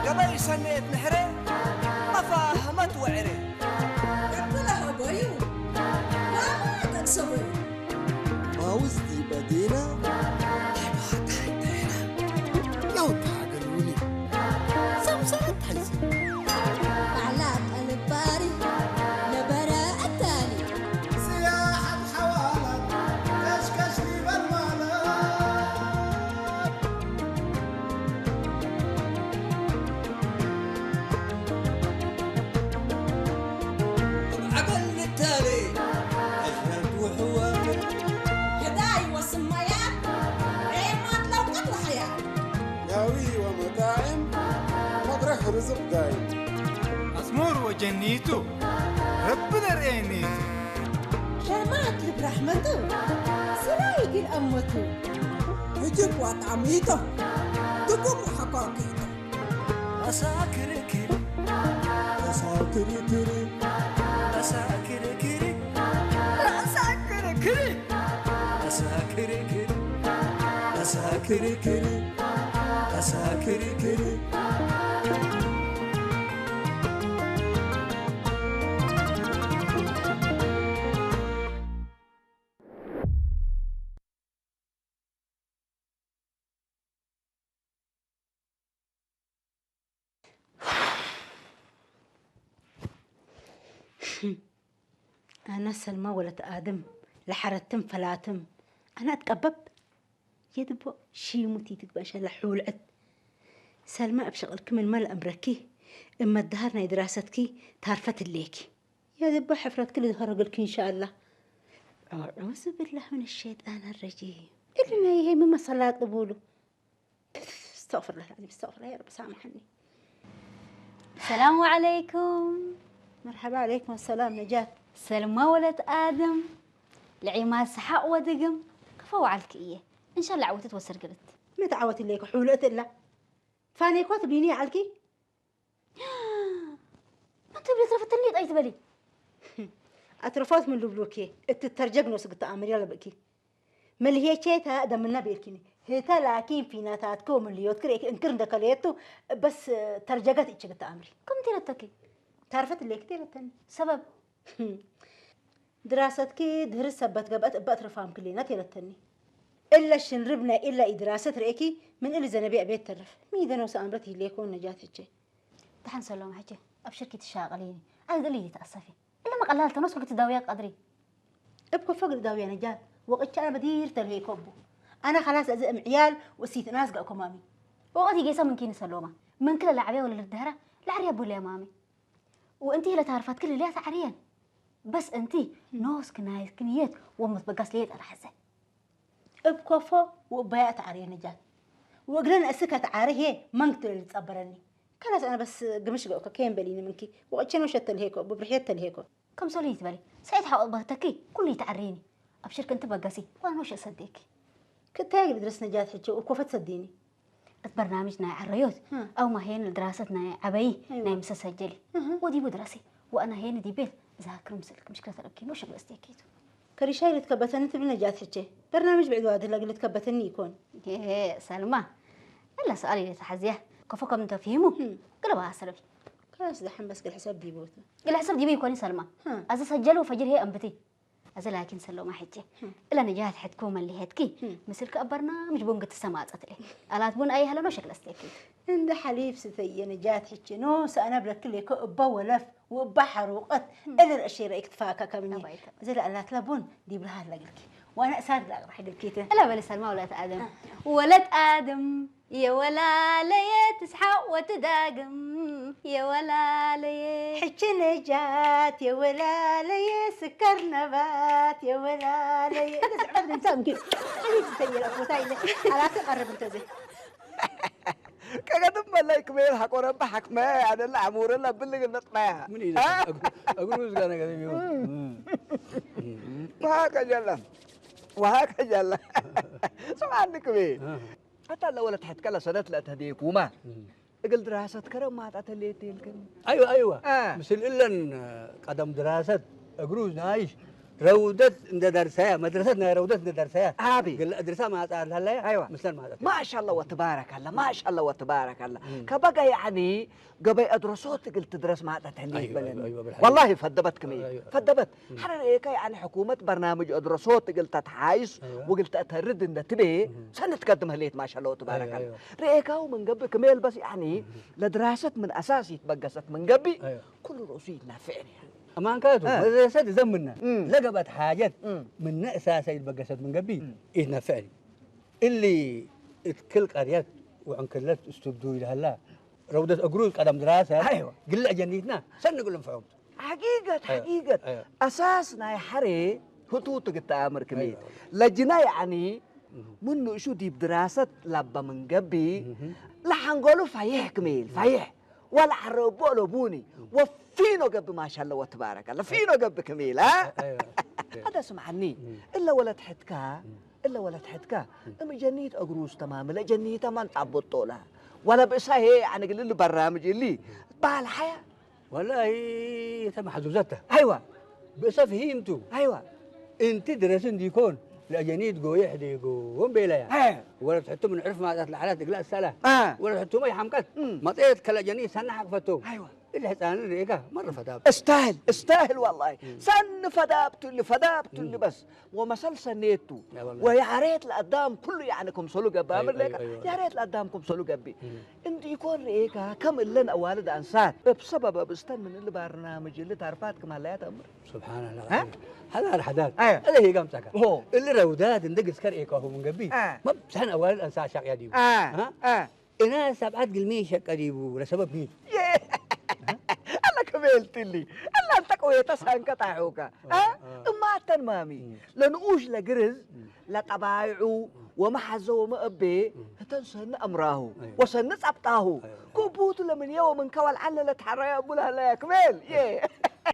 ገበይ ሰነየት ንሕረ ኣፋ ሃመት ወዕረ። እብለ ሃቦዩ ዋማ ጠቅሰቡ። ማውዝቲ በዲና ሂባታ ደራ። ያው ታገሉኒ። ሰምሰረት ታይሲ። ባዕላ ጠልባሪ ነበረ ኣታሊ። ስያሓት ሓዋላት ከሽከሽ ይበል ማለት። ዓበል ንታለ ኣሽረድ ውሕዋል። ህዳይ ወስማያ ሬማት ለውቀት ወሕያ። ያዊ ወመጣዕም መድረኽ ርዝቕ ጋይ። ኣስሙር ወጀኒቱ ረቢ ነርእየኒቱ። ሸማት ልብራሕመቱ ስራይ ግን ኣሞቱ። ህጅብ ዋጣ ሚቶ ድጉም ሓኳኪቶ። ኣሳ ክርክር፣ ኣሳ ክርክር፣ ኣሳ ክርክር፣ ኣሳ ክርክር፣ ኣሳ ክርክር፣ ኣሳ ክርክር፣ ኣሳ ክርክር። ኣነ ሰልማ ወለት ኣድም ለሐረትም ፈላትም ኣነ ኣትቀበብ የድቦ ሺሙት ይትግበሸለ ሑልዕት ሰልማ እብ ሸቕልኪ ምልመል እምረኪ እብ መድሃር ናይ ድራሰትኪ ታርፈት እሌኪ የድቦ ሕፍረትኪ ልዝኸረግልኪ እንሻኣላ። ኣዑዙ ብላህ ምን ሸይጣን ረጂም። እሊ ናይ ይሄ ምመሰላ ጥቡሉ استغفر الله العظيم، استغفر الله يا رب سامحني. السلام عليكم. مرحبا عليكم السلام نجاة. سلمى ولد آدم. لعيما سحق ودقم. كفو عليك إيه. إن شاء الله عوتت وسرقلت. ما تعوت ليك حولت إلا. فاني كوت بيني عليكي. أنت بلي ترفتني أي تبلي. أترفض من لبلوكي. التترجق نوسك تأمر يلا بكي. ملهيتشيتا دمنا بيركيني. هتا لاكين فينا تاتكو مليوت كريك انكرن دكاليتو بس ترجقت إتشك تأمري. كم تيرتكي؟ تعرفت ليك تيرتني. سبب؟ دراستكي دهر السبت قبت أبقى ترفام كلنا تيرتني. إلا شن ربنا إلا إدراسة رئيكي من إلي زنبي أبيت ترف. مي دنو سأمرتي ليكون نجاتي تشي. دحن سلوم حجي. أبشركي تشاغليني. أنا دلي يتأسفي. إلا ما قلال تنوصل قلت داوية قدري. ابكو فقر داوية نجات. وقت أنا بدير تلهي كوبو. أنا خلاص أزئم عيال وسيت ناس قا كمامي. وقت يجي سمن كيني سلومة. من كل العبية ولا الدهرة. لا عريا بولي مامي. وانتي لا تعرفات كل اللي تعريان. بس انتي نوس كنايس كنيت ومت بقاس ليت على حزة. እብ ኮፎ ወእባያ እትዓርየ ነጃት። ወእግረን እስከ ትዓርየ መንግት ለልትጸበረኒ። ከላስ ኣነ በስ ግምሽ ገእኮ ከየን በሊኒ ምንኪ። ወቕቼን ወሸት ተልሄኮ፣ ብብርሕየት ተልሄኮ። ከም ሰሉ ይትበሊ። ሰዒት ሓወቕ በህተኪ ኩሉ ይትዓርየኒ። ኣብ ሽርክ እንቲ በገሲ ዋን ወሸ ሰደኪ። ክታይ እግሪ ድረስ ነጃት ሕጂ እብ ኮፈት ሰዲኒ። እት በርናምጅ ናይ ዓረዮት፣ እም። ኣው ማሄን ድራሰት ናይ ዓበይ፣ እይዋ። ናይ ምሰሰጀሊ። እህ። ወዲቡ ድረሲ። ወኣና ሄን ዲቤት፣ ዛክር ምስልክ ምሽክለት ረኪኖ ሽግለ ስቴኪቱ። ከሪሻይ ልትከበተኒ ትብል ነጃት ሕቼ። በርናምጅ ብዕድ ዋድላ ግል ልትከበተኒ ይኮን። ይሄ ሰልማ፣ እላ ሰኣል ኢለ ተሓዝያ። ከፎ ከም እንተ ፍሂሙ፣ እም። ግለባ ኣሰለቢ። ከስ ደሓን በስ ግል ሕሰብ ዲቦቱ። ግል ሕሰብ ዲቡ ይኮኒ ሰልማ። እም። ኣዘ ሰጀል ወፈጅር ሄ ኣንብቲ። ኣዘ ላኪን ሰሎማ ሕቼ። እም። እላ ነጃት ሕትኩ መሊሄትኪ፣ እም። ምስልክ ኣብ በርናምጅ ቡን ግትሰማጸት እለ። ኣላት ቡን ኣይሃለኖ ሸክለ ስቴኪቱ። እንደ ሓሊብ ስተየ ነጃት ሕቼ ኖ ሰኣና ብለክል የኮ እባ ወለፍ። ወባሕር ውቐት እልር እሸይ ረእይክ ትፋካ ከምኒ። ኣባይተ። እዚ ለኣላት ለቡን ዲብልሃር ለግልኪ። ዋና እሳት ለኣቅራሕ ግልኪተ። እላ በለ ሰልማ ወለት ኣደም። አ። ወለት ኣደም። የወላለየ ትስሓቕ ወትዳግም የወላለየ ሕጂ ነጃት የወላለየ ስከር ነባት የወላለየ እዛ ስዕበት እንሳምኪ ኣቤት ዝተየረ ቦታ ኢለ ኣላተ ቀርብ እንተዘይ ቀገድም በላይ ክሜል ሐቆረባ ሐክመ ያደላ አሙረላ ብልግ ነጥናያ ምን እዩ እግሩ ዝጋ ነገር የሚሆን ውሃ ከጀላ ውሃ ከጀላ ስማኒ ክሜል ኣታ ለወለት ሐትከላ ሰደት ለእተህደየኩማ እግል ድራሰት ከረማጣ ተሌት የልክን ايوه ايوه آه. مثل እለን ቀደም ድራሰት እግሩ ናይሽ ረውደት እንደ ደርሰያ መድረሰት ናይ ረውደት እንደ ደርሰያ ኣቢ ግለ እድርሳ ማጻ ኣለያ أيوة. ምስለን ማጻ ما شاء الله وتبارك الله ما شاء الله وتبارك الله ከበጋ ያኒ ገበይ ኣድረሶት እግል ትድረስ ማዕጠት ህሊ أيوة، ይበለኒ أيوة، بالحق. والله ፈደበት ክሜ أيوة. ፈደበት حر رئيكا يعني حكومة برنامج أدرسوت قلت تحايس أيوة. وقلت أترد إن تبي سنة قدم هليت ما شاء الله تبارك أيوة، الله رئيكا ومن قبل كميل بس يعني لدراسة من أساس يتبقست من قبي أيوة. كل رؤوسي يتنافعني ኣማንካቱ آه. መድረሰት ዘምና مم. ለገበት ሓጀት مم. ምነ እሳሰ ይበገሰት ምን ገቢ ይትነፍዕኒ እሊ እትክል ቀርየት ወዕንክለት እስትብዱ ይልሃላ ረውደት እግሩ ቀደም ድራሰ أيوة. ግልዕ ጀኒትና ሰንግሉ ንፍዖም حقيقة حقيقة أيوة. أساس ناي حري هتو تقطع أمر كمية أيوة. لجنا يعني من نشو ديب دراسة لبا من قبي لحنقولو فايح كميل فايح ولا عربو لو بوني وفينو قبي ما شاء الله وتبارك الله فينو قبي كميل ها أيوة. هذا سمعني إلا ولا تحتكا إلا ولا تحتكا أم جنيت أقروس تمام لا جنيت ما نطبطو لها ولا بس هي يعني قل لي برامج اللي بالحياة والله ተመሓዙዘተ أيوة ብእሰ ፍሂምቱ أيوة እንቲ ድረስ እንዲኮን ለጀኒት ጎየ ሕደጎም ቤለያ أيوة ወረት ሕቶ ምን ዕርፍ ማጣት ለዓላት እግላ እሳላ آه ወረት ሕቶ ማይ ሓምቀት እም። መጠየት ከለጀኒት ሰና ሓቅፈቶም أيوة እሊ ሕፃን ርኤካ መረ ፈዳብ استاهل استاهل والله سن فدابت اللي فدابت اللي بس ومسلسل نيتو لا والله. ويا ريت لقدام كله يعني كم سلو قبي أيوة، أمر لك أيوة، أيوة. يا ريت لقدام كم سلو قبي انت يكون رئيكا كم إلن أوالد أنسان بسبب بستن من اللي برنامج اللي تعرفات كم هلا تأمر سبحان الله ها؟ هذا الحداد أيوة. هذا هي قام تكا هو. اللي رودات عندك سكر إيكو هو من قبي آه. ما بتحن أوائل الأنسان شاق يديو آه آه إنا سبعات قلمي شق أديبو لسبب مين الله كملت لي الله أنت قوية تسهن كتاحوكا ها؟ ما تنمامي لنقوش لقرز لطبايعو ومحزو ومأبي هتنسن أمراهو أيوة. وسن صبطاهو أيوة. كبوت لمن يوم من كوال على لتحرى أبو لها كمل يه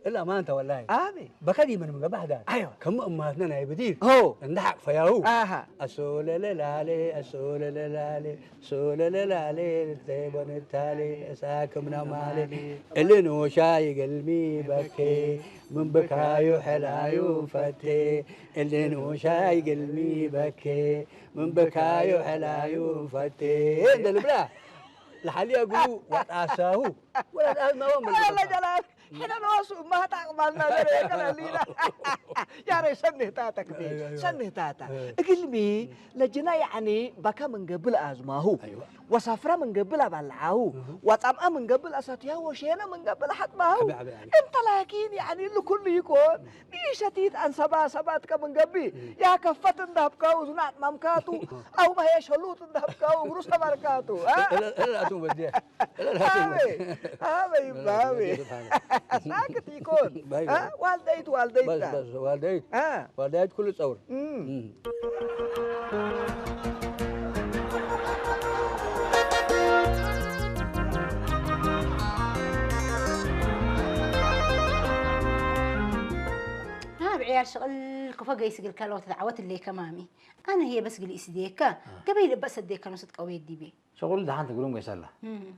إلا ما أنت والله آمي بكدي من مقبح ده أيوة. كم أمهاتنا ناي بدير هو عند حق فياهو آها أسول للالي أسول للالي سول للالي تيبن التالي ساكم نمالي اللي نوشا يقلمي بكي من بكايو حلايو فتي اللي نوشا يقلمي بكي من بكايو حلايو فتي هند البلا لحالي أقول وتعساهو ولا تأذنا ومن الله جلال حنا نوسو ما تعقبلنا ذلك لينا يا ري سنه تاتك أيوة، أيوة. سنه تاتا أيوة. اقلمي لجنا يعني بكا من قبل ازماهو أيوة. وسافرة من قبل أبلعاهو وطمأ من قبل أساتيا وشينا من قبل حتماهو حبي، حبي، حبي. انت لكن يعني لكل يكون نيشتيت أن سبا سبات كمن قبي يا كفت ذهب كاوز نعت ممكاتو أو ما هي شلوط ذهب كاوز رسا مركاتو ها لا لا لا أتوم بديه لا لا أتوم هاوي هاوي باوي ساكت يكون باي ها والديت والديت بس بس والديت ها والديت كل تصور مم. ها بعيال شغل كفا قيس قل كلو تدعوت اللي كمامي أنا هي بس قل إسديكا قبل بس أديكا نص قوي دي بي شغل ده حنت قلوم قيسلا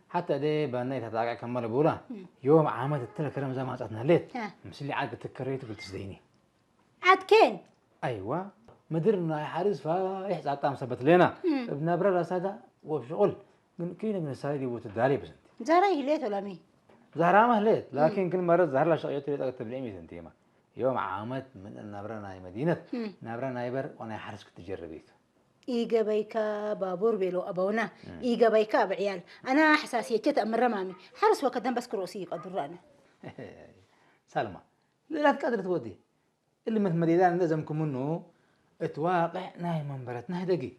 حتى دي بني تتاقع كمال بولا يوم عامة التلك رمزة ما تعطنا ليت ها. مسلي عاد بتكريت قلت سديني عاد كين أيوة مدرنا يا حارس فيح زعطام سبت لنا بنبرة رسادة وشغل كينا من السايد يبوت الداري بس زاري ليت ولا مي زهرة ما هليت لكن كل مرة زهر لا شقيت لي تقت تبلعي ميزن تيما يوم عامت من النبرة ناي مدينة نبرة ناي بر وأنا حرس كنت جربيت إيجابيكا بابور بيلو أبونا إيجابيكا بعيال أنا حساسية كت أمر مامي حرس وقت دم بس كروسي قدر أنا سلمى لا تقدر تودي اللي مثل مديدان لازم كمنو اتواقع ناي منبرة نهدقي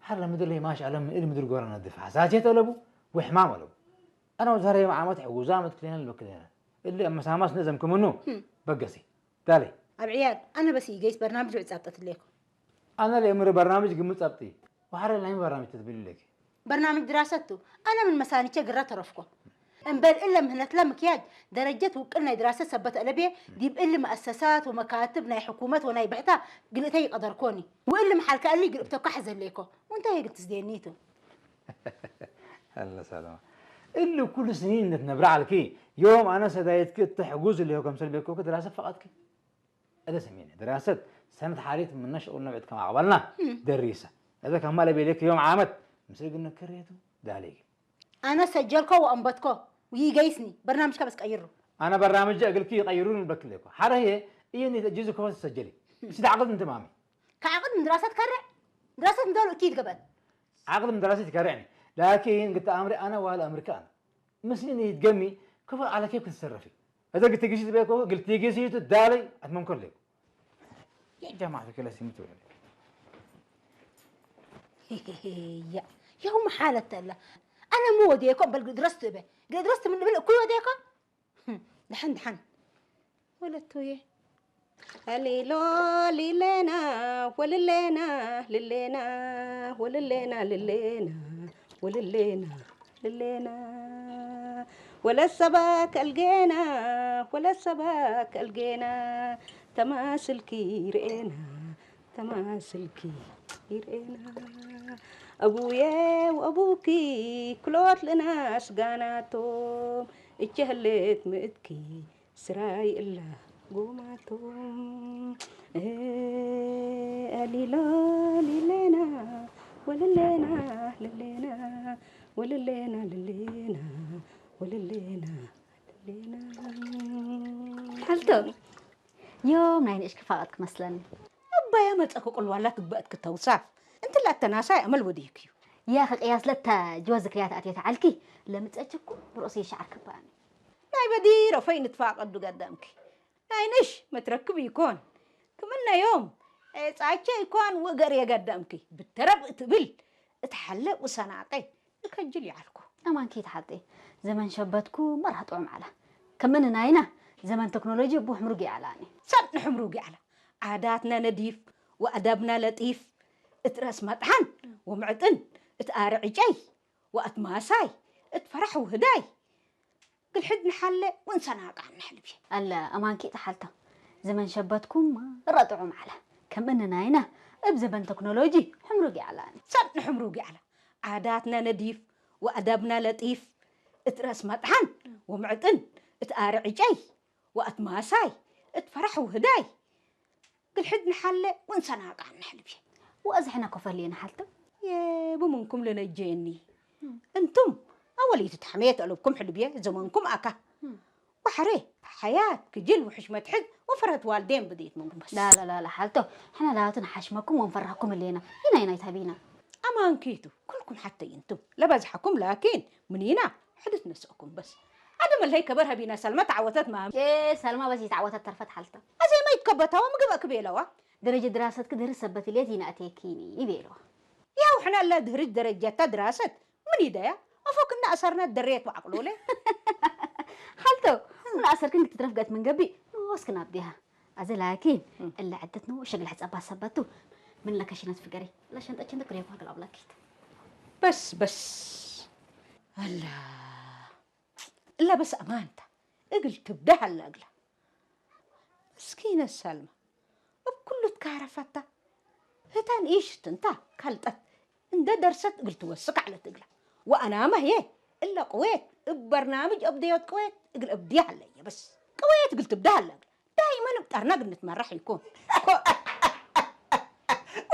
ሓረ ምድር ላይ ማሽ ኣለም እል ምድር ጎረና ድፍ ሓሳሴ ተለቡ ወይ ሕማም ኣለቡ። ኣነ ወዛረ የም ዓመት ሕጉዛ ዓመት ክሌና ልበክሌና። እሊ ኣብ መሳማስ ነዘም ክምኑ በገሲ ዳለይ ኣብ ዕያድ ኣነ በሲ ይገይስ በርናምጅ ዕጻብጠት ሌኮ ኣነ ለእምሪ በርናምጅ ግምት ጸብጢ ወሓረ ናይ በርናምጅ ተትብል ለኪ። በርናምጅ ድራሰቱ ኣነ ምን መሳኒቸ ግራ ተረፍኮ። እምበር እለ ምህነትላ ምክያጅ ደረጀት ውቅል ናይ ድራሰት ሰበት ኣለቤ ዲብ እሊ መእሰሳት ወመካትብ ናይ ሕኩመት ወናይ ብሕታ ግልእተ ይቀደርኮኒ። ወእሊ መሓልካ እሊ ግልእተኳ ሕዘለይኮ። ወንታይ የግል ትዝደየኒቱ። ኣለ ሰላማ እሉ ኩሉ ስኒን እንድትነብረ ዓልኪ ዮም ኣነ ሰዳየትኪ እተሕጉዝ እልዮ ከምሰል ቤኮ ድራሰት ፈቐድኪ። እደ ሰሜን ድራሰት ሰነት ሓሪት ምነሽ ቁል ነብዕት ከማቕበልና ደሪሰ። እደ ከማለ ቤሌክ ዮም ዓመት ምስል ግነ ክሬቱ ዳሌግ ኣነ ሰጀልኮ ወአንበትኮ ይገይስኒ በርናምጅካ በስ ቀይሩ። ኣነ በራምጀ እግልኪ ይቀይሩ ንበክል እኮ ሓረ ህየ እየ ኔት እጅዚ ኮፈት ሰጀሊ። እሲ ዳዕቅል እንትማሚ ከዓቅድ ምን ድራሰት ከርዕ ድራሰት እንደሉ እኪ ይትገበል። ዓቅል ምን ድራሰት ይከርዕኒ ላኪን ግተ ኣምሪ ኣነ ዋላ ኣምሪካ ኣነ ምስኒ ይትገሚ ክፈ ኣለ ኬፍ ክትሰረፊ። እዘ ግትግሲ ዝበኮ ግልትግሲ ዳለይ ኣትመንኮ ኣለኩ። يا جماعة كلا سمتوا يا يوم حالة لا أنا مو وديكم بل قدرست به قدرست من بل كل وديكم دحن دحن ولدتو يه هليلو ليلينا وللينا للينا وللينا للينا وللينا للينا وللسبا كالجينا وللسبا كالجينا تماسلكي رئينا تماسلكي رئينا أبويا وأبوكي كلوت لنا سقاناتهم اتشهلت مئتكي ስራይ እላ ጎማቶም ኣሊላ ሊሌና ወልሌና ልሌና ወልሌና ልሌና ወልሌና ልሌና ሓልቶም ዮም ናይ ንእሽ ክፋቐት ክመስለኒ እባያ መፀ ክቁልዋላ ትግበአት ክተውሳፍ እንትላ ተናሳይ ኣመል ወዲህክ እዩ ያ ክቅያስ ለታ ጅወ ዝክርያት ኣትየት ዓልኪ ለምፀችኩ ብርእሲ ይሻዓር ክበኣኒ ናይ በዲረ ፈይ ንትፋቀዱ ገደምኪ ናይ ንሽ መትረክብ ይኮን ክምነዮም ጻቸ ይኳን ወገር የገደምኪ ብተረብ እትብል እትሓለ ውሰናቀ እከጅል ይዓልኩ። ኣማንኪ ይትሓልጢ ዘመን ሸበትኩ መርሃ ጥዑም ዓላ ከምእን ናይና ዘመን ተክኖሎጂ ቡ ሕምሩግ ይዓላኒ ሰብ ንሕምሩግ ይዓላ ዓዳትና ነዲፍ ወኣዳብና ለጢፍ እትረስ መጥሓን ወምዕጥን እትኣረ ዕጨይ ወኣትማሳይ እትፈራሕ ውህዳይ ግልሕድ ንሓለ ወንሰናቃ ንሕልብ ኣለ ኣማንኪ ተሓልታ ዘመን ሸበትኩም ረጥዑ ማዕላ ከምእን ናይና እብ ዘበን ተክኖሎጂ ሕምሩግ ይዓላን ሰብ ንሕምሩግ ይዓላ ዓዳትና ነዲፍ ወኣዳብና ለጢፍ እት ረእስ መጥሓን ወምዕጥን እት ኣረ ዕጨይ ወኣት ማሳይ እት ፈራሕ ውህዳይ ግልሕድ ንሓለ ወንሰናቃ ንሕልብ እየ። ወእዝሕነ ኮፈል እየ ንሓልትም። የቡ ምንኩም ልነጀየኒ እንቱም ኣወሊቱ ተሕመየት ኣለብኩም ሕልብ እየ ዘመንኩም ኣካ። ወሕሬ ሓያት ክጅል ውሕሽ መትሕዝ ወፈረት ዋልዴን ብዴት ምንኩም በስ። ላላላላ ሓልቶ ሕና ላቱ ንሓሽመኩም ወንፈራኩም እሌና። ይናይ ናይ ታቢና። ኣማንኪቱ ኩልኩም ሓተይ እንቱም ለበዝሓኩም ላኪን ምኒና ሕድት ነስእኩም በስ። ኣደ መለይ ከበር ሀቢና ሰልማ ተዓወተት ማም። ኤ ሰልማ በስ ይተዓወተት ተርፈት ሓልታ። ኣዘይ ማይት ከበታዋ ምግብ ኣክቤለዋ። ደረጀ ድራሰት ክድህር ሰበት ልየት ይናእቴኪኒ ይቤለዋ። ያው ሕና ላ ድህርጅ ደረጀታ ድራሰት ምን ይደያ ኣፎክ እና ኣሰርና ደሬት ዋዕቅሎለ። ሓልቶ ምን ኣሰርክን ክትትረፍ ገት ምን ገቢ ንወስክን ኣብዲሃ። ኣዘ ላኪን እለ ዕደት ነው ሸግል ሕጸባ ሰበቱ ምን ለከሽነት ፍገሪ ለሸንጠችን ትክሬኳ ግላብ ላኪት። በስ በስ ኣላ እላ በስ ኣማንታ እግል ትብዳህ ኣላ እግላ። ምስኪነ ሳልማ እብ ኩሉ ትካረፈታ ህታን ኢሽት እንታ ካልጠት እንደ ደርሰት እግል ትወስክ ዓለት እግላ። ወኣናመ ህየ እለ ቅዌት እብ በርናምጅ እብደዮት ቅዌት እግል እብድያ ኣለየ በስ ቅዌት እግል ትብዳህ ኣላ እግላ። ዳይመን እብ ጠርነግ ንትመራሕ ይኩን።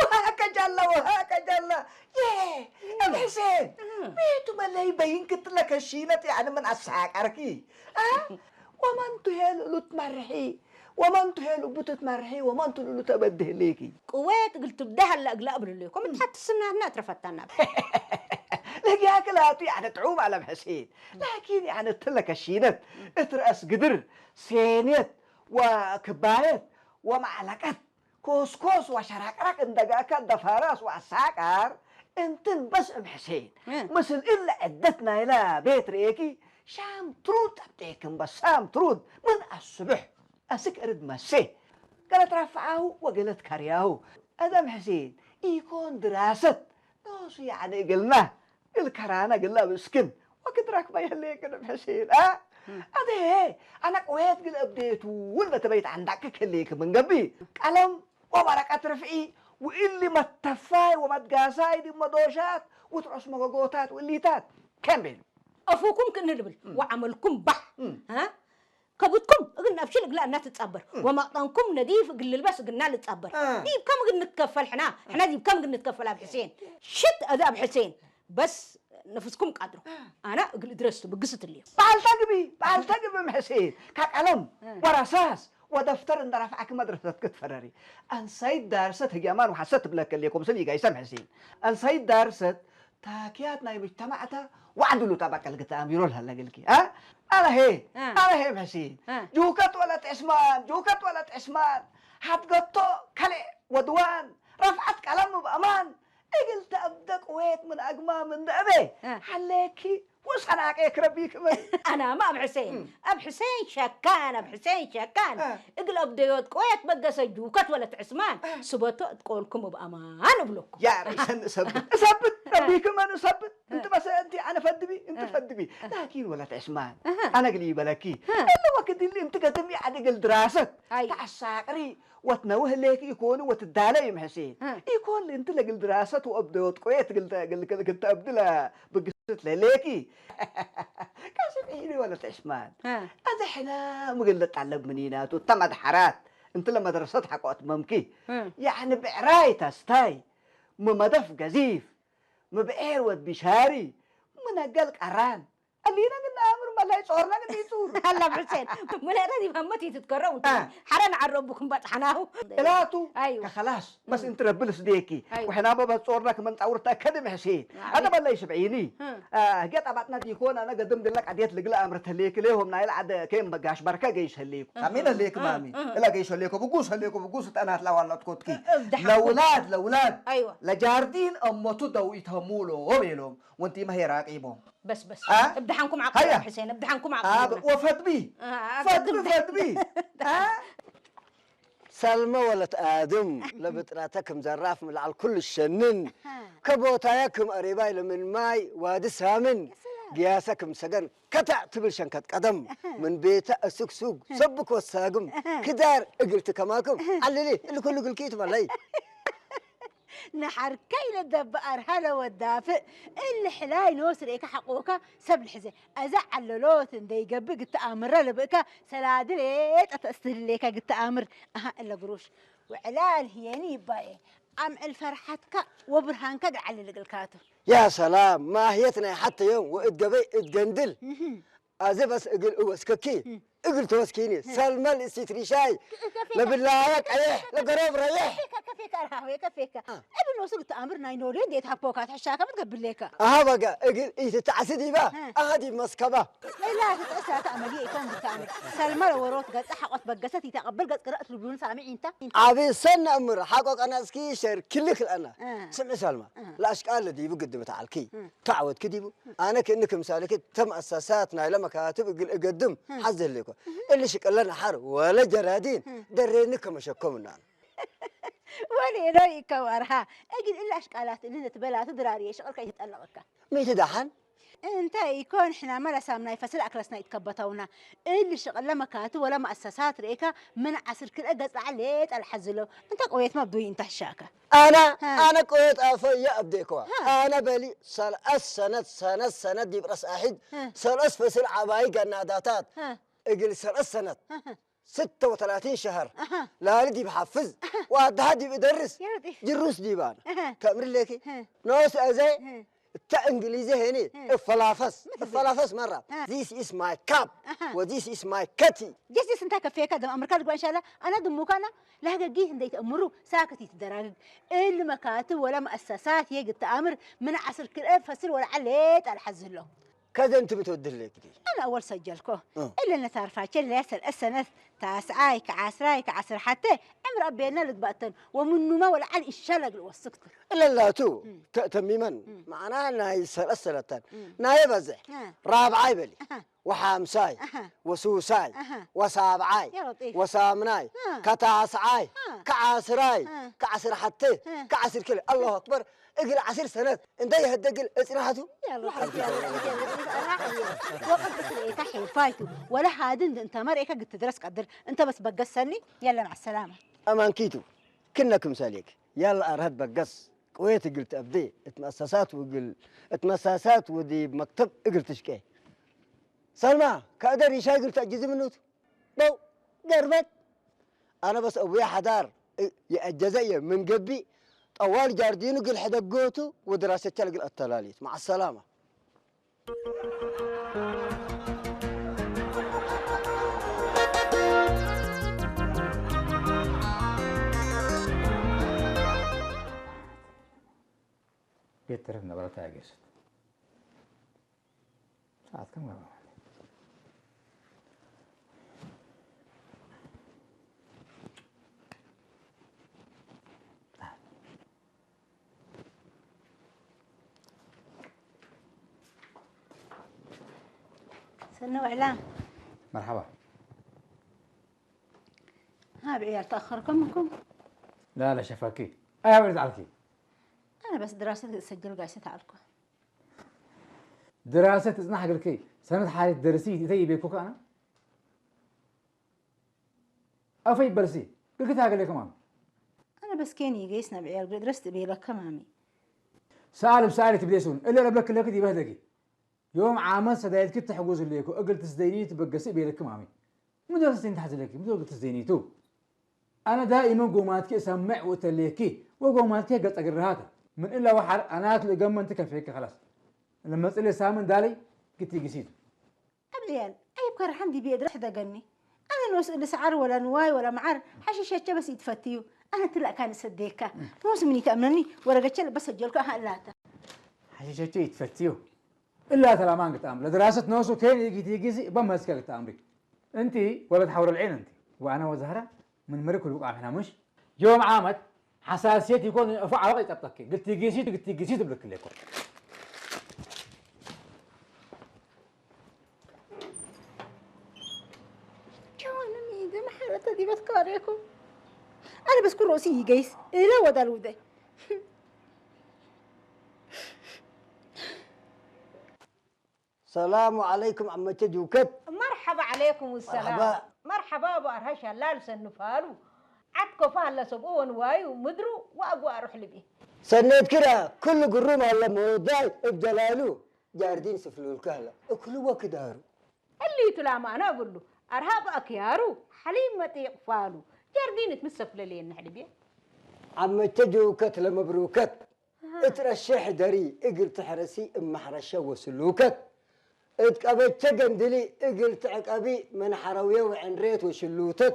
وهكجلا وهكجلا يه أم حسين ميتو ملي بين كتلك الشينة يعني من أساك أركي أه ومن تهل لتمرحي ومن تهل بتتمرحي ومن تلو تبده ليكي ቅዌት እግል ትብዳህ ኣላ እግላ እብልሌኩም እት ሓቲ ስናትና እትረፈታና ለጊ ኣክላቱ ያነ ጥዑም ኣለም ሕሴን ላኪን ያነ ትለከ ሺነት እት ረእስ ግድር ሴኔት ወክባየት ወማዕለቀት ኮስኮስ ወሸራቅራቅ እንደጋካ ደፋራስ ወኣሳቃር እንትን በስ እም ሕሴን፣ እ። ምስል እለ ዕደት ናይላ ቤት ርኤኪ፣ ሻም ትሩድ ጠብጤክም በሳም ትሩድ፣ ምን ኣስብሕ፣ ኣስክ እርድ መሴ፣ ገለት ረፍዓሁ ወገለት ከርያሁ። ኣደም ሕሴን፣ ኢኮን ድራሰት፣ ኖሱ ያዕኒ እግልና፣ እልከራና ግላ ብስክን፣ ወክድራክ ባይ ህሌክን እም ሕሴን፣ እ። ኣደ፣ ኣነ ቅዌት ግል እብዴቱ፣ ውል በተበይት ዓንዳክ ክሌክ ምን ገቢ፣ ቀለም ወወረቀት ርፍዒ፣ ውእሊ መተፋይ ወመትጋሳይ ድመዶሻት፣ ውትዖስ መጎጎታት ውእሊታት፣ ከም ቤሉ። أفوكم كن البل وعملكم بح ها كبتكم እግል ነብሽል እግላ እናትጻበር ወመቅጠንኩም ነዲፍ እግል ልልበስ እግልና ልጻበር ዲብ ከም እግል ንትከፈል ሕና ሕና ዲብ ከም እግል ንትከፈል ኣብ ሕሴን ሽት እዚ ኣብ ሕሴን በስ ነፍስኩም ቃድሮ ኣና እግል እድረስቱ ብግስት እልዮ በዓል ተግቢ በዓል ተግቢ እም ሕሴን ካብ ቀለም ወረሳስ ወደፍተር እንደ ረፍዓኪ መድረሰት ክትፈረሪ ኣንሳይት ዳርሰት ህግያማን ወሓሰት ትብለከልየ ኮምስል ይጋይሰም ሕሴን ኣንሳይት ዳርሰት ታክያት ናይ ምጅተማዕታ ዋዕድሉ ጠበቀል ግትኣም ይሮል ሀለግልኪ አ ኣለሄ ኣለሄ እም ሕሴን ጁከት ወለት ዕስማን ጁከት ወለት ዕስማን ሓድገቶ ከልዕ ወድዋን ረፍዓት ቀለም እብ ኣማን እግል ተአብደ ቅዌት ምን አግማም እንደ እቤ ሀሌኪ ወሰናቄ ክረቢ ክመ ኣናማ ኣብ ሕሴን ኣብ ሕሴን ሸካን ኣብ ሕሴን ሸካን እግል ኣብደዮት ቆየት በገሰ ጁከት ወለት ዕስማን ስበቶ እትቆልኩም እብ ኣማን እብለኩም። ያ ርእሰን እሰብት እሰብት ረቢ ክመን እሰብት እንት በሰ እንቲ ኣነ ፈድቢ እንት ፈድቢ ላኪን ወለት ዕስማን ኣነ ግሊ ይበለኪ እለ ወክድሊ እንት ገድም ያዕዲ ግል ድራሰት ተኣሳቅሪ ወትነውህ ሌክ ኢኮኑ ወትዳለ ይምሕሲ ኢኮን እንቲ ለግል ድራሰት ወእብደ ወጥቆየ ትግል ክትተብድለ ብግስት ለሌኪ ከስብ ኢኒ ወለት ዕስማን ኣዘ ሕና ምግል ልጣለብ ምኒናቱ ተመድሐራት እንቲ ለመድረሰት ሐቆት መምኪ ያዕኒ ብዕራይ ተስታይ ምመደፍ ገዚፍ ምብዔር ወድ ቢሻሪ ምነገል ቀራን እሊነ ግን ኣምር መላይ ጾርና ግን ይጹር هلا بحسين من هذا ما متي تتكرم حرن عربكم بطحناه እላቱ ከኸላስ በስ እንቲ ረብል ስዴኪ ወሕና በበ ጾርና ክመን ጻውርታ ከድም ሕሴን ኣነ በላይ ስብዒኒ ገጥ ኣባጥና ዲኮን ኣነ ገድም ድለቅ ኣዴት ልግል ኣምር ተሌክ ሌሆም ናይል ዓደ ከይም በጋሽ በርከ ገይሽ ህሌኩ ሳሚነ ሌክ ማሚ እላ ገይሽ ህሌኮ ብጉስ ህሌኮ ብጉስ ጠናት ላዋላት ኮትኪ ለውላድ ለውላድ ለጃርዲን እሞቱ ደው ይተሙሎ ቤሎም ወንቲ መሄር ኣቂቦም በስ በስ እብድሓንኩም ዓቅሉ ሕሴን እብድሓንኩም ዓቅሉ ወፈትቢ ፈትቢ ፈትቢ ሰልመ ወለት ኣድም ለብጥራተ ክም ዘራፍ ምልዓል ኩሉ ሸንን ከቦታያ ክም ኣሬባይ ለምን ማይ ዋዲ ሳምን ግያሰ ክም ሰገን ከተዕ ትብል ሸንከት ቀደም ምን ቤተ እስግሱግ ሰብክ ወሳግም ክዳር እግልቲ ከማክም ዓልሊ እልኩሉ ግልኪ ትበለይ ንሓርከይ ለደብኣር ሃለ ወዳፍእ እሊ ሕላይ ኖስ ርኤካ ሓቆካ ሰብ ልሕዘ ኣዛ ዓለሎት እንደይገብእ ግተኣምረ ልብእካ ሰላዲ ሌጠ ተእስትህልሌካ ግተኣምር ኣሃ እለ ግሩሽ ውዕላል ህየኒ ይባኤ ኣምዕል ፈርሓትካ ወብርሃንካ ግዓሊ ልግልካቱ ያ ሰላም ማህየት ናይ ሓተዮም ወእት ገበይ እት ገንድል ኣዘ በስ እግል እወስከኪ እግል ተወስኪኒ ሰልመል እሲት ሪሻይ ለብላያ ቀየሕ ለገረብ ረየሕ ከፌካ ከፌካ ራሃዌ ከፌካ እብ ኖሱ ግተኣምር ናይ ኖልዮ እንዴት ሃብኮካ ትሕሻካ ምትገብሌካ ኣሃ በጋ እግል ኢትተዓሲ ዲባ ኣሃ ዲብ መስከባ ሌላ ትጠሳ ተኣመልየ ኢኮን ግተኣምር ሰልመል ወሮት ገጸ ሓቆት በገሰት ይተቀብል ገጽ ቅረእት ልብሉን ሳሚዕ ኢንታ ዓቢ ሰን ነእምር ሓቆ ቀናጽኪ ሸር ክልክ ለአና ስምዒ ሰልማ ለኣሽቃለ ዲቡ ግድም ተዓልኪ ተዓወትኪ ዲቡ ኣነ ክእኒ ክምሳልኪ ተም ኣሳሳት ናይለ መካትብ እግል እገድም ሓዘ ህሌኮ እሊ ሽቅለ ነሓር ወለ ጀራዲን ደሬኒ ከመሸኮም እናን ወሌ ሎይ ይከው ኣርሃ እግል እላ ኣሽቃላት እሊ ነትበላቱ ድራርየ ሽቅል ከይትጠለቅካ ሚቲ ደሓን እንተ ኢኮን ሕናመ ለሳምናይ ፈስል ኣክለስና ኢትከበተውና። እሊ ሽቅለ መካትብ ወለ መአሰሳት ርኤካ ምን ዐስር ክልኤ ገጽ ለዐል ሌጠ ለሐዝለው። እንተ ቅዌትመ ብዱይ እንተ ሕሻከ። ኣነ ኣነ ቅዌት ኣፈየ ኣብዴከዋ። ኣነ በሊ ሰልአስ ሰነት ሰነት ሰነት ዲብ ረስ ኣሒድ ሰልአስ ፈስል ዐባይ ገናዳታት እግል ሰልአስ ሰነት ስተወተላቲን ሸሀር ላሊ ዲብ ሐፍዝ ወአድሃ ዲብ እደርስ ጅሩስ ዲብ ኣነ ተእምር ሌኪ ኖስ አዘ እተ እንግሊዚ ሄኒ እፈላፈስ እፈላፈስ መራ this is my cup ወ this is my cutie ጀስቲስ እንታይ ከፌካ ደም ኣምርካ ልጓ እንሻላ ኣነ ድሙካና ላህገጊ እንደይ ተእምሩ ሳክት ይትደራግግ እል መካትብ ወላ መአሰሳት የግ ተኣምር ምን ዓስር ክልኤ ፈስል ወላ ዓሌ ጣል ሐዝሎ ከዘንትም ትወድለይ ግዲ። أنا أول سجلكو. إلا نتعرف عشان لا يسأل السنة تاسعاي كعسراي كعسر حتى عمر أبينا لقبأتن ومن نوما ولا عن إن شاء الله قلوا السكت. እለላቱ ተሚመን መዓና ናይ ሰለሰለተን ናይ በዝሕ ራብዓይ በሊ ወሓምሳይ ወሱሳይ ወሳብዓይ ወሳምናይ ከታስዓይ ከዓስራይ ከዓስር ሓተ ከዓስር ክልተ ኣላሁ ኣክበር እግል ዓስር ሰነት እንታይ ይህደግል እጽናሓቱ ወቅድስ ርእታ ሒርፋይቱ ወላ ሃድን እንተ መርኤካ ግትድረስ ቀድር እንተ በስ በገሰኒ የለ ማዕ ሰላማ ኣማንኪቱ ክነክ ምሳሌክ ያላ ኣርሀት በገስ ቅዌት እግል ተእብዴ እት መእሰሳት ውግል እት መሳሳት ውዲ መክተብ እግል ትሽቄ ሰልማ ከእደ ሪሻ እግል ተእጅዚ ምኑት በው ገርበት ኣነ በስ እቡየ ሓዳር የእጀዘ እየ ምን ገቢእ ጠዋል ጃርዲኑ እግል ሕደጎቱ ወድራሰቻ እግል ኣተላልየት መዓ ሰላማ ቤት ትረፍ ነበረታ ያገሰት ሰዓት ከም ገባ ማለት ሰነ ውዕላ መርሓባ ها بعيال تأخركم منكم لا لا شفاكي أي وين تعرفي أنا بس دراسة سجل قاعدة تعلقه دراسة تزنح قلكي سنة حالي درسي تي بيكوك أنا أفي برسي قلت هاقل كمان أنا بس كيني قيسنا بعيال قد درست بيلا كمامي سالب سالي تبديسون إلا لبلك لك دي بهدكي يوم عامل سدايت كنت حقوز ليكو أقل تسديني تبقسي بيلك كمامي مدرسة تحت لك مدرسة تسديني تو أنا دائما قوماتك أسمع وتليكي وقوماتك قد أقرهاتا من إلا وحر أنا أكل قم أنت كفيك خلاص لما تسألي سامن دالي قلت يقسيتو أبعيال أي بكر حمدي بيد رح دقني أنا نوس اللي سعر ولا نواي ولا معر حشيشة بس يتفتيو أنا تلا كان سديكا نوس مني تأمنني ورقة بس أجلك أهلاتا حشيشة يتفتيو إلا ترى ما قلت أمر لدراسة نوسو كين يجي تيجي بمسكك تأمري أنت ولد حور العين أنت وأنا وزهرة من مريك الوقعة هنا مش يوم عامت حساسيتي يكون أفعى وقت أبطكي قلت يجي سيت قلت يجي سيت بلك ليكو كمان ميدي محلة دي بس كاريكو أنا بس كل رؤسي يقيس إلا ودال ودي ሰላሙ ዓለይኩም ዓመቸ ጅውከት መርሐባ ዓለይኩም ሰላም መርሐባ መርሐባ ኣቡ ኣርሀሽ ሀላል ሰንፋሉ ዓድ ኮፋ ሀለ ሰብኡ ወንዋዩ ምድሩ ወአጉ አሩሕ ልቢ ሰኔት ክዳ ኩሉ ግሩም ሀለ መወዳይ እብ ደላይሉ ጃርዲን ስፍሉልከ ሀለ እክሉ ወክዳሩ እሊቱ ላማና እግሉ አርሃብ አክያሩ ሐሊም መጢቅ ፋሉ ጃርዲን እት ምሰፍለልየን ንሕልብየ ዓመቸ ጅውከት ለመብሩከት እት ረሸሕ ደሪ እግል ትሕረሲ እብ መሕረሸ ወስሉከት እት ቀበቸ ገንድሊ እግል ትዕቀቢ ምን ሐረውየ ወዕንሬት ወሽሉተት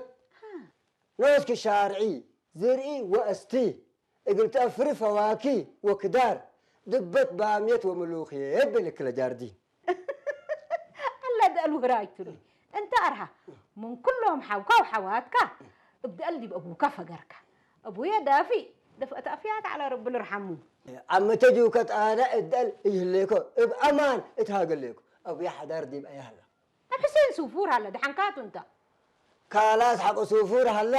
ኖስኪ ሻርዒ ዝርኢ ወአስቲ እግል ተአፍሪ ፈዋኪ ወክዳር ድበት ባምየት ወምሉክየት ቤለክለ ጃርዲን አላ ደአል ውህራጅቱኒ እንተ አርሃ ምን ኩሎም ሐውካ ወሐዋትካ እብ ደአል ዲብ አቡካ ፈገርካ። አቡየ ዳፊ ደፍአት አፍያት ዐለ ረቢ ልርሐሙ። አመ ተጅውከት አነ እደል እይህሌኮ እብ አማን እትሃገሌኮ። አቡየ ሐዳር ዲብ አየ ሀላ። አብ ሕሴን ሱፉር ሀለ ደሐንካቱ እንተ። ካላስ ሐቆ ሱፉር ሀላ።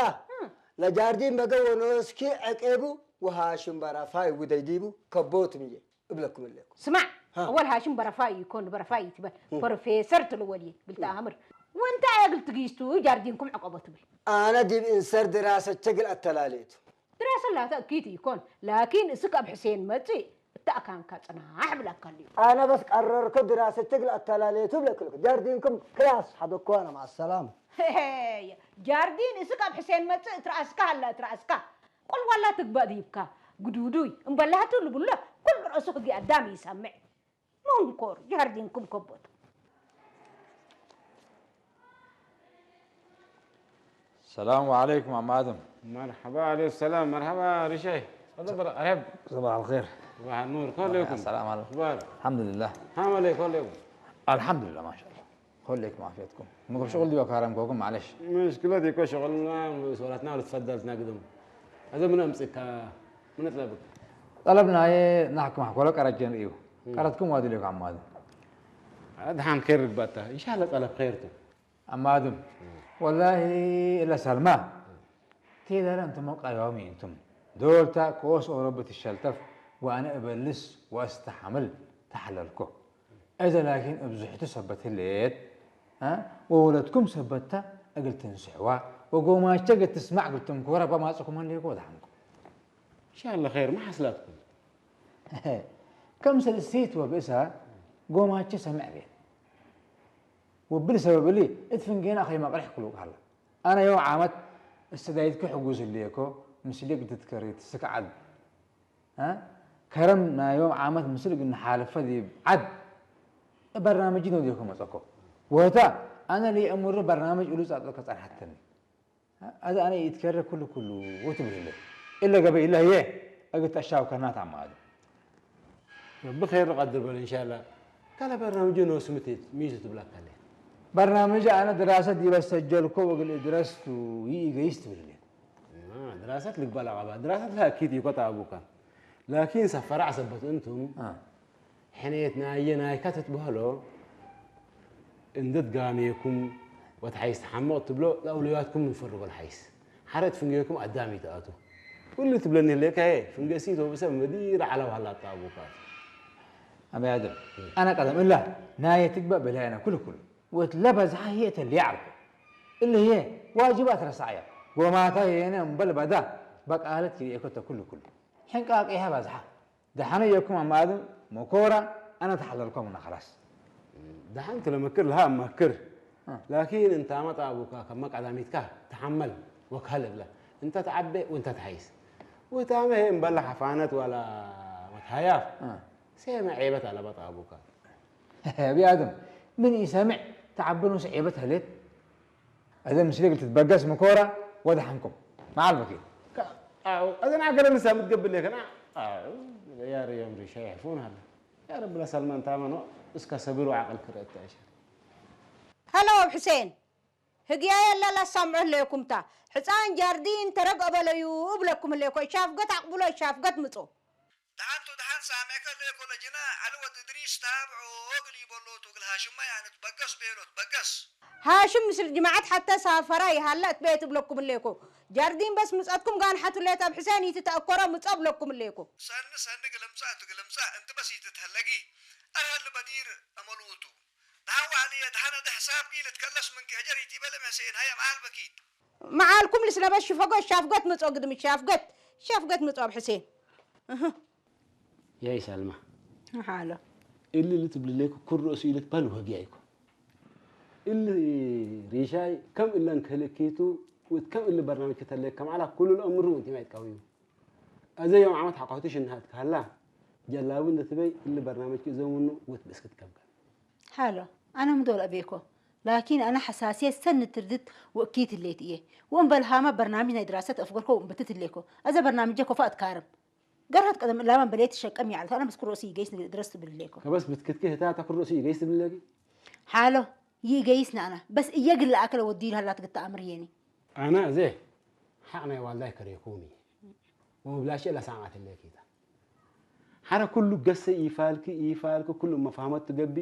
ለጃርዲን በገ ወኖስኪ ዐቄቡ ወሃሽም በራፋይ ውደይ ዲቡ ከቦት ምዬ። እብለኩም እሌኩም። ስማዕ፣ አወል ሃሽም በረፋይ ኢኮን በረፋይ ኢትበል፣ ፕሮፌሰር ትልወል እየ፣ ግልቲ አምር። ወንታይ እግል ትጊስቱ ጃርዲንኩም ዕቀቦ ትብል። አነ ዲብ እንሰር ድራሰቸ እግል አተላሌቱ። ድራሰ ላተ እኪት ኢኮን፣ ላኪን እስክ አብ ሕሴን መጽእ እተ አካንካ ጽናሕ እብለካ እልዩ። አነ በስ ቀረርኮ ድራሰቸ እግል አተላሌቱ እብለክልኩ። ጃርዲንኩም ክላስ ሐደኮነ መዐሰላም። ሄሄ፣ ጃርዲን እስክ አብ ሕሴን መጽእ እት ረአስካ ሀላ እት ረአስካ። ቁል ዋላ ትግበእ ዲብካ ግዱዱይ እምበላቱ ልብሎ ኩሉ ርእሱ ህግየ አዳም ኢሰምዕ። መንኮር ጃርዲንኩም ከቦት። السلام عليكم عم آدم. مرحبا عليك السلام مرحبا رشاي. تفضل برا ارحب. صباح الخير. صباح النور كلكم. السلام عليكم. اخبار؟ الحمد لله. عامل ايه كلكم؟ الحمد لله، ما شاء الله. خليكم عافيتكم. ممكن شغل ديوك هرم كوكم، معلش. مشكلة ديكو شغلنا، سؤالاتنا ولا تفضلتنا قدم. هذا من أمسك، من أطلبك؟ طلبنا إيه، نحكم حكوا لك أرجين ريو. قرأتكم وادي ليكم عماد. هذا حان خير رقبته. إن شاء الله طلب خيرته. عماد. والله إلا سلمى. تيدر أنتم قيومي أنتم. دولتا كوس أوروبا تشلتف، وأنا أبلس وأستحمل تحللكو. إذا لكن أبزحت سبت الليت، ها؟ وولدكم سبتها أقل تنسحوا، وقوماشتا قد تسمع قلتم كورا بما سكم اللي يقول عنكم. إن شاء الله خير، ما حصلتكم. كم سلسيت وبئسها، قوماشتا سمع بيه. وبالسبب اللي اتفنقينا أخي ما قرح كلوك هلا. أنا يوم عامت استدعيتك حجوز الليكو، مسليك تذكري تسكعد. ها؟ كرم نا يوم عامت مسلك إن حالفة دي عد. برنامج نوديكم أتوكو. وهتا أنا لي أمر برنامج أولوس أتوكو حتى. هذا أنا يتكرر كل كل وتبرهله. إلا قبل إلا هي أقول تشاو كرنات عم هذا. ብኸይር ንቐድር በል እንሻላ። ካልእ በርናምጅ ንወስምት እየ፣ ሚእቲ ትብላ ካለ። በርናምጅ ኣነ ድራሰት ዲበ ሰጀልኮ ወግል ድረስቱ ይእገይስ ትብል እየ። ድራሰት ልግባል ኣቓባ፣ ድራሰት ላኪት እዩ ኮታ ኣቡካ። ላኪን ሰፈራ ዓሰበት እንቱም፣ ሕኔት ናየ ናይካ ትትበህሎ፣ እንድት ጋሜኩም ወትሓይስ ተሓመቕ ትብሎ፣ ለኣውልያትኩም ንፈርጎ ልሓይስ። ሓረት ፍንጌኩም ኣዳም ይትኣቱ። ኩሉ ትብለኒ ህሌካ፣ ፍንገሲ ተውብሰ መዲር ዓላ ዋላ ኣጣቡካ። ኣበይ ኣደም? ኣነ ቀደም እላ ናየ ትግባእ በላይ ኣነ ኩሉ ኩሉ። ወት ለበዝሓ ህየ ተልየ ዓርኩ። እለ ህየ ዋጅባት ረሳዕያ። ጎማታ የነ እምበል በዳ በቃለት ክልኤኮ ተኩሉ ኩሉ። ሕንቃቂሃ በዝሓ። ደሓነ የኩም ኣማእዝን መኮራ ኣነ ተሓለልኮም እና ኸላስ። ደሓን ክለመክር ለሃ ኣማክር። እ። ላኪን እንታ መጣ ኣቡካ ከመ ቀዳሚትካ ተሓመል ወካል እብላ። እንተ ተዓበ ወእንተ ተሓይስ። ወታመ እምበላ ሓፋነት ዋላ መትሃያፍ። እ። ሴመ ዔበት ኣለበጣ ኣቡካ። ቢኣድም ምን ይሰምዕ ተዓበ ንሱ ዔበት ህሌት። እዘ ምስሌ ትበገስ ምኮራ ወደሓንኩም መዓል በኪ። ኣው፣ እዘን ዓገለ ንሳ ምትገብር ለከና። ኣው፣ ያ ረዮም ሪሻ ይሕፉን ሃለ። ያ ረብ ለሰልማን ታመኖ እስከ ሰብር ወዓቅል ክረእት ኣይሻል። ሀሎ ኣብ ሕሴን ህግያ የለ ለሳምዑ ህለየኩምታ ሕፃን ጃርዲን ተረግኦ በለዩ እብለኩም ህለየኮ ሻፍገት ኣቅብሎ ሻፍገት ምጾ። ደሓንቱ ደሓን ሳምዕከ ለኮ ለጅና ዓሊ ወዲ እድሪስ ታብዖ እግል ይበሎ ቱ እግል ሃሽማ ያነ ትበገስ ቤሎ ትበገስ። ሃሽም ምስል ጅማዓት ሓተ ሳፈራ ይሃለ እትቤት እብለኩም እሌኮ። ጃርዲን በስ ምጸትኩም ጋን ሓቱሌት ኣብ ሕሴን ይትተአኮሮ ምጸ እብለኩም እሌኮ። ሰኒ ሰኒ ግልምጻ እቱ ግልምጻ እንቲ በስ ይትትሀለጊ። ኣርሀል በዲር አመልውቱ። ደሃን ዋዕልየ ደሃነ ደሕሳብ ጊል እትከለስ ምንኪ ህጀር ይቲበለ መሕሴን ሃየ መዓል በኪት። መዓልኩም ልስለበት ሽፈጎ ሻፍገት ምጾ ግድም ሻፍገት ሻፍገት ምጾ ኣብ ሕሴን። እህ። ያይ ሳልማ። ሓሎ። እሊ ልትብልለይኩ ኩል ርእሱ ኢልትባል ወጊያ ይኮ። እሊ ሪሻይ ከም እለን ከልኪቱ ወት ከም እሊ በርናምጅ ከተለይ ከም ዓላ ኩሉ ልአምሩ ወንቲ ማይት ቀውዩ። ኣዘ ዮም ዓመት ሓቆቲ ሽንሃት ካላ ጀላቡ እንደትበይ እሊ በርናምጅ ክእዘሙኑ ወት ብስክት ከምከም። ሓሎ፣ ኣነ ምዶል ኣቤኮ። ላኪን ኣነ ሓሳስየ ሰን ትርድት ወእኪት ህሌት እየ። ወእምበል ሃማ በርናምጅ ናይ ድራሰት ኣፍገርኮ ወእምበትት ህሌኮ። ኣዘ በርናምጀ ኮፋ ኣትካርም። ገርሀት ቀደም እላማን በሌት ሸቀም ይዓለት ኣነ በስ ክሮሲ ይገይስ ንግድ ድረስ ትብል ህሌኮ። ከበስ ብትክትክ ህታ ኣታ ክሮሲ ይገይስ ትብል ህሌኪ? ሓሎ፣ ይገይስ ንኣና። በስ እየ ግለ ኣከለ ወዲዩ ልሃላት ግታ ኣምር የኒ። ኣነ ኣዘ ሓቕ ናይ ዋልዳይ ከሬኩም እየ። ወብላሸ ለሳማት ህሌኪታ። ሓረ ኩሉ ገሰ ኢፋልኪ ኢፋልኪ ኩሉ መፋህመት ትገቢ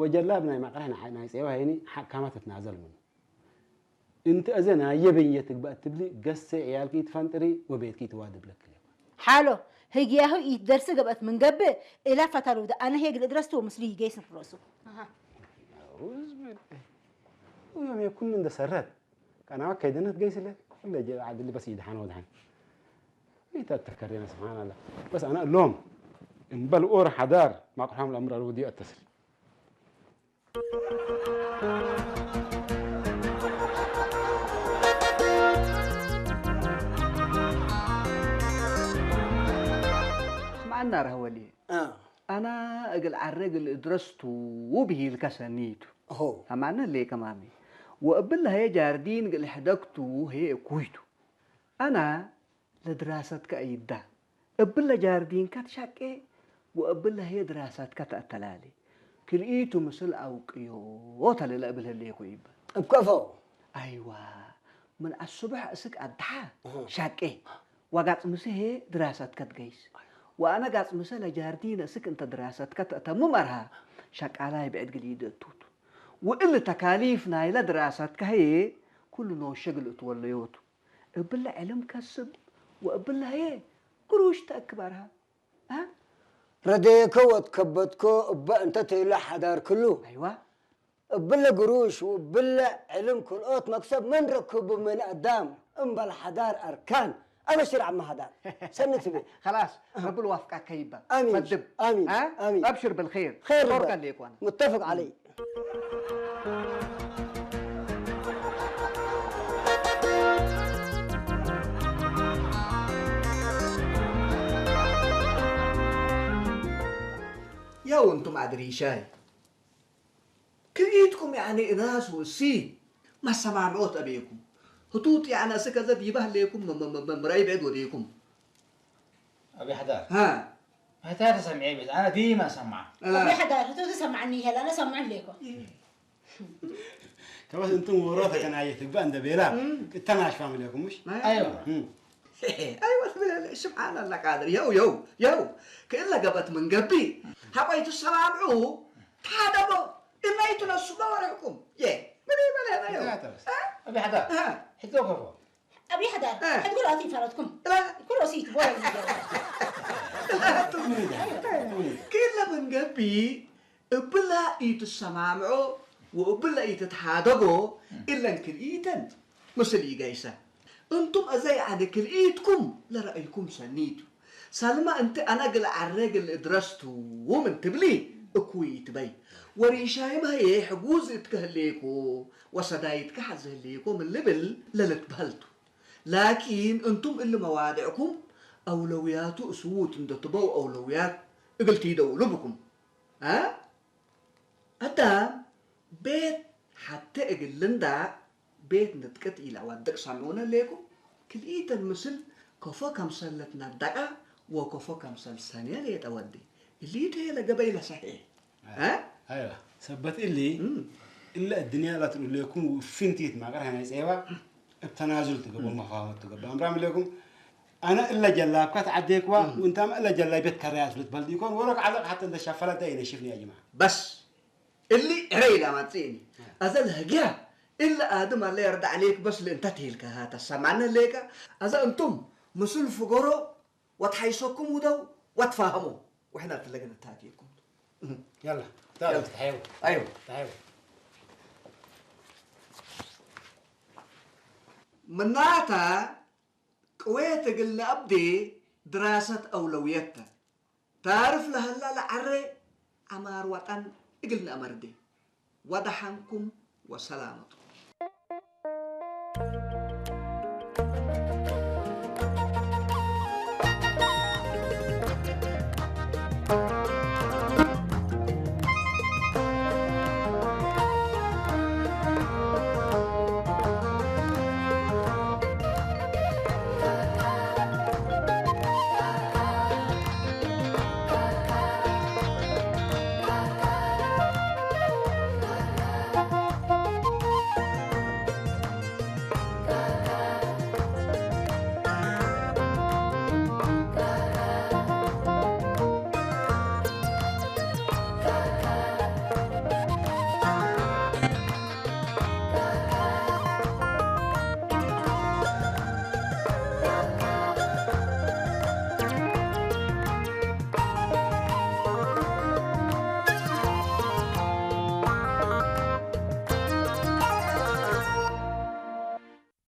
ወጀላብ ናይ ማቅራሕ ናይ ናይ ጼዋ ሄኒ ሓካማ ትትናዘል ምኑ። እንቲ እዘ ናየ በየ ትግባእ ትብሊ ገሰ ዕያልኪ ትፈንጥሪ ወቤትኪ ትዋድብ ለክል። ሓሎ ህግያሁ ኢትደርሲ ገብአት ምን ገብእ እላ ፈታሉ ደ ኣነ ሄግ ልድረስቱ ወምስሉ ይገይስ ንክረሱ። ኣውዝ ብል። ወዮም የኩሉ እንደ ሰረት ቀናዋ ከይደነት ገይስለ። ለጀ ዓድሊ በስ ይድሓን ወድሓን። ይታ ተከሬና ስብሓን ኣላ። በስ ኣና እሎም እምበል ኦር ሓዳር ማቅርሖም ለእምር ኣልወዲ ኣተስል። ስምዓና ረህወሊ። አ። ኣና እግል ዓረ እግል እድረስቱ ብሂልከ ሰኒቱ። ሆ። ኣማነ ሌከ ማሚ። ወእብል ለሀየ ጃርዲን እግል ሕደግቱ ሄ እኩይቱ። ኣና ለድራሰትከ አይዳ። እብለ ጃርዲንከ ትሻቄ ወእብለ ህየ ድራሳትከ ተአተላሌ። ክልኢቱ ምስል ኣውቅዮ ተለለ እብል ህልየኩ ይበል። እብ ከፎ። ኣይዋ፣ ምን ኣሱብሕ እስክ ኣድሓ እህ። ሻቄ ዋጋጽ ምስሄ ድራሰትከ ትገይስ። ወኣነ ጋጽ ምሰ ለጃርዲነ እስክ እንተ ድራሰትከ ተእተሙ መርሃ ሸቃላይ ብዕድ ግልይድ እቱቱ። ወእል ተካሊፍ ናይለ ድራሰትከ ህዬ ኩሉ ኖሸ ግል እትወለዮቱ። እብለ ዕልም ከስብ ወእብለ ህዬ ግሩሽ ተእክብ ኣርሃ። አ? ረደየከ ወትከበትኮ እበ እንተ ተይለ ሓዳር ክሉ። ኣይዋ። እብለ ግሩሽ ወእብለ ዕልም ክልኦት መክሰብ መን ረክቡ ምን ኣዳም እምበል ሓዳር ኣርካን። ኣበሽር ዓሚ ሓዳር። ሰኒ ትቤ። خلاص፣ ረቢ ልዋፍቃካ ይባል። ኣሚን። መድብ። ኣሚን። አ? ኣሚን። أبشر بالخير. ኸይር ጦር ይባል። ቀሌ ይኮነ። متفق عليه. ያው እንቱም ኣድሪሻይ ክልኢትኩም ያኒ እናስ ወሲ ማሰማምዖት ኣበይኩም ህቱት ያኒ እስከ ዘድ ይባህ ለይኩም ምራይ ብዕድ ወደይኩም أبي حدار ها متى تسمعي بس أنا ديما أسمع أبي حدار هتو تسمعني هلا أنا سمع ليكو ከበስ እንትን ወሮ ተከናየ ትግባ እንደ ቤላ እተናሽ ፋሚሊ ኩምሽ أيوة ኣይወት ብለለ ስብሓን ኣላ ቃድር የው የው የው ክእለ ገበት ምን ገቢ ሃቆይ ትሰማምዑ ተሓደጎ እናይ ትነሱ በወረኩም የ ምን ይበለ የው أبي حدار حتى كفو أبي حدار حتقول أتي فرتكم كل وسيت بولا ክእለ ምን ገቢ እብላ ኢትሰማምዖ ወእብላ ኢትትሓደጎ እለን ክልኢተን ምስል ኢገይሰ እንቱም እዘይ ዓደ ክልኢትኩም ለረአይኩም ሰኒቱ ሰልማ እንቲ ኣነ ግል ዓረ ግል እድረስቱ ምን ትብሊ እኩይ ኢትበይ ወሪሻይም ሀየ ሕጉዝ እትከህሌኮ ወሰዳይትከ ሓዝህሌኮ ምን ልብል ለልትበህልቱ ላኪን እንቱም እሊ መዋድዕኩም ኣውለውያቱ እስዉት እንደትበው ኣውለውያት እግል ቲደውሉ ብኩም እ ኣዳም ቤት ሐቴ እግል ልንዳእ ቤት ንጥቀት ኢለአወድቅ ሰምዑነ ሌኩም ክልኢተን ምስል ከፎ ከምሰል ለትነደቀ ወከፎ ከምሰል ሰኔ ሌጠ ወዴ እሊቱ ሄለ ገበይ ለሰሕኤ እ أيوة ሰበት እሊ እለ እድንያ ላትርኡ ሌኩም ውፍንቲት ማቀር ሃናይ ጸባ እብ ተናዙል ትገቡ መፋወት ትገቡ ኣምራም ሌኩም ኣነ እለ ጀላብካ ተዓዴክዋ ወእንታም እለ ጀላይ ቤት ከራያት ፍልት በልድ ይኮን ወረክ ዓለቅ ሓተ እንደ ሸፈለተ ይነሽፍኒ ያ ጅማ በስ እሊ ዕረ ኢላ ማጽእኒ ኣዘ ለህግያ እለ ኣድም ኣለ የርዳ ዓሌክ በስ ልእንተ ትሂልካ ሃተ ሰማነ ሌካ ኣዘ እንቱም ምስል ፍገሮ ወትሓይሰኩም ውደው ወትፋህሙ ወሕና ትለገነ ታትየኩም يلا تعالوا تحيوا ኣዩ تحيوا ምናታ ቅዌት እግል ንኣብዴ ድራሰት ኣውለውየተ ታርፍ ለሀላ ለዓሬ ዐማር ወጠን እግል ንአመርዴ ወደሓንኩም ወሰላመቱ